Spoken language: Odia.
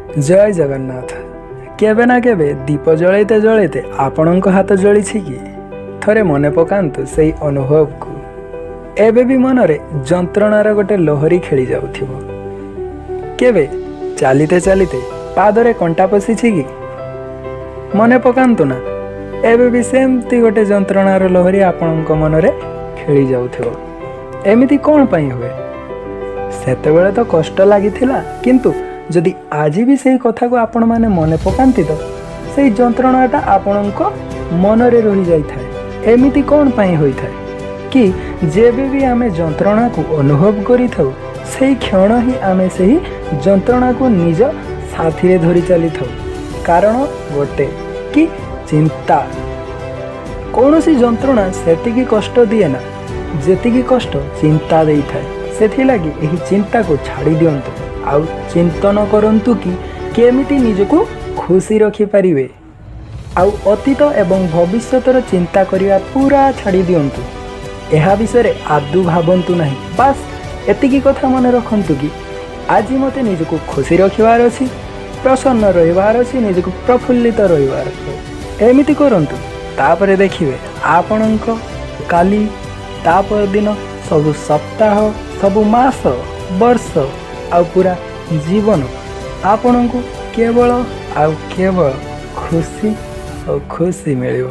ଜୟ ଜଗନ୍ନାଥ। କେବେ ନା କେବେ ଦୀପ ଜଳେଇତେ ଜଳେଇତେ ଆପଣଙ୍କ ହାତ ଜଳିଛି କି? ଥରେ ମନେ ପକାନ୍ତୁ ସେଇ ଅନୁଭବକୁ। ଏବେ ବି ମନରେ ଯନ୍ତ୍ରଣାର ଗୋଟେ ଲହରୀ ଖେଳି ଯାଉଥିବ। କେବେ ଚାଲିତେ ଚାଲିତେ ପାଦରେ କଣ୍ଟା ପଶିଛି କି? ମନେ ପକାନ୍ତୁ ନା, ଏବେ ବି ସେମିତି ଗୋଟେ ଯନ୍ତ୍ରଣାର ଲହରୀ ଆପଣଙ୍କ ମନରେ ଖେଳି ଯାଉଥିବ। ଏମିତି କ'ଣ ପାଇଁ ହୁଏ? ସେତେବେଳେ ତ କଷ୍ଟ ଲାଗିଥିଲା, କିନ୍ତୁ ଯଦି ଆଜି ବି ସେଇ କଥାକୁ ଆପଣମାନେ ମନେ ପକାନ୍ତି ତ ସେଇ ଯନ୍ତ୍ରଣାଟା ଆପଣଙ୍କ ମନରେ ରହିଯାଇଥାଏ। ଏମିତି କ'ଣ ପାଇଁ ହୋଇଥାଏ କି ଯେବେ ବି ଆମେ ଯନ୍ତ୍ରଣାକୁ ଅନୁଭବ କରିଥାଉ, ସେଇ କ୍ଷଣ ହିଁ ଆମେ ସେହି ଯନ୍ତ୍ରଣାକୁ ନିଜ ସାଥିରେ ଧରି ଚାଲିଥାଉ। କାରଣ ଗୋଟେ କି ଚିନ୍ତା। କୌଣସି ଯନ୍ତ୍ରଣା ସେତିକି କଷ୍ଟ ଦିଏ ନା, ଯେତିକି କଷ୍ଟ ଚିନ୍ତା ଦେଇଥାଏ। ସେଥିଲାଗି ଏହି ଚିନ୍ତାକୁ ଛାଡ଼ି ଦିଅନ୍ତୁ ଆଉ ଚିନ୍ତନ କରନ୍ତୁ କି କେମିତି ନିଜକୁ ଖୁସି ରଖିପାରିବେ। ଆଉ ଅତୀତ ଏବଂ ଭବିଷ୍ୟତର ଚିନ୍ତା କରିବା ପୁରା ଛାଡ଼ି ଦିଅନ୍ତୁ। ଏହା ବିଷୟରେ ଆଦୌ ଭାବନ୍ତୁ ନାହିଁ। ବାସ୍, ଏତିକି କଥା ମନେ ରଖନ୍ତୁ କି ଆଜି ମୋତେ ନିଜକୁ ଖୁସି ରଖିବାର ଅଛି, ପ୍ରସନ୍ନ ରହିବାର ଅଛି, ନିଜକୁ ପ୍ରଫୁଲ୍ଲିତ ରହିବାର ଅଛି। ଏମିତି କରନ୍ତୁ, ତାପରେ ଦେଖିବେ ଆପଣଙ୍କ କାଲି, ତା ପରଦିନ, ସବୁ ସପ୍ତାହ, ସବୁ ମାସ, ବର୍ଷ ଆଉ ପୁରା ଜୀବନ ଆପଣଙ୍କୁ କେବଳ ଆଉ କେବଳ ଖୁସି ଆଉ ଖୁସି ମିଳିବ।